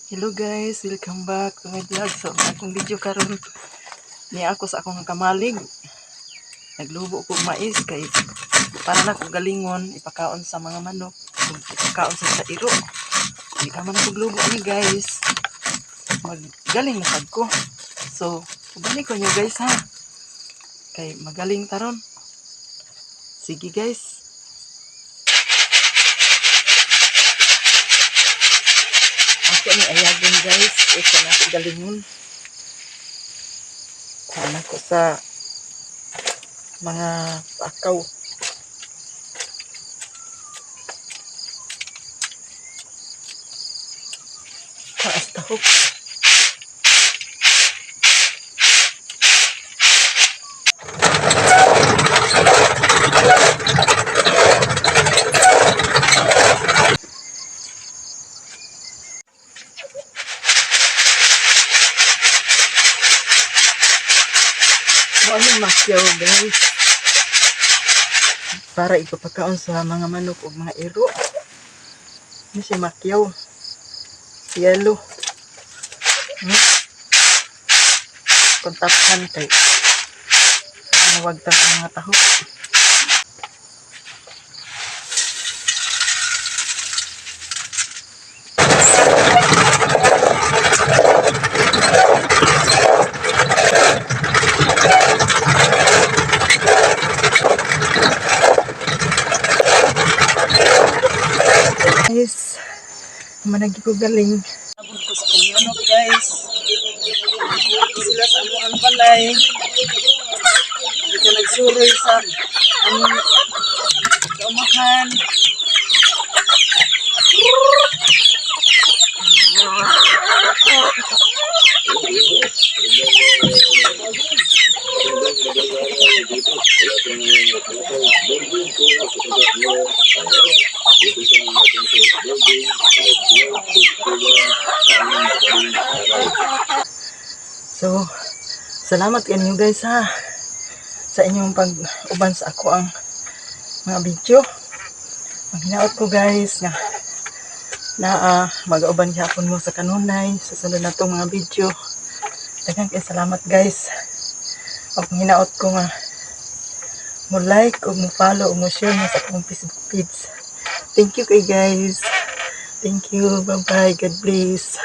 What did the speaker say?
Hello guys, welcome back to my vlog. So, ang akong video karon niya ako sa akong kamalig. Naglubo ko mais kay para na ko galingon ipakaon sa mga manok, ug ipakaon sa iro. Di ka man ako glubo ani, guys. Magaling na sad ko. So, ubani ko nyo, guys, ha. Kay magaling taron. Sige, guys. Ako ni ayagon, guys. Ito na ako galingon. Kuha ko sa mga pakaw. Taas tahok. Mo anong makyaw, guys. Para ipapakaon sa mga manok o mga iro. Ano siya makyaw? Yellow. Kontakhan kay mawagtang ang mga tahok. Guys, managi ko galing. Abot ko sa akong manok, guys. Sila sa among balay. Dito nagsuroy sa among kaumahan. So, salamat kanyo, guys, ha, sa inyong pag-uban sa ako ang mga video. Ang hinaot ko, guys, nga na mag-uban gyapon mo sa kanunay sa sunod na tong mga video. Daghang kay salamat, guys. Ug hinaot ko nga mo like ug mo follow ug mo share mo sa akong Facebook page. Thank you kay guys. Thank you. Bye bye. God bless.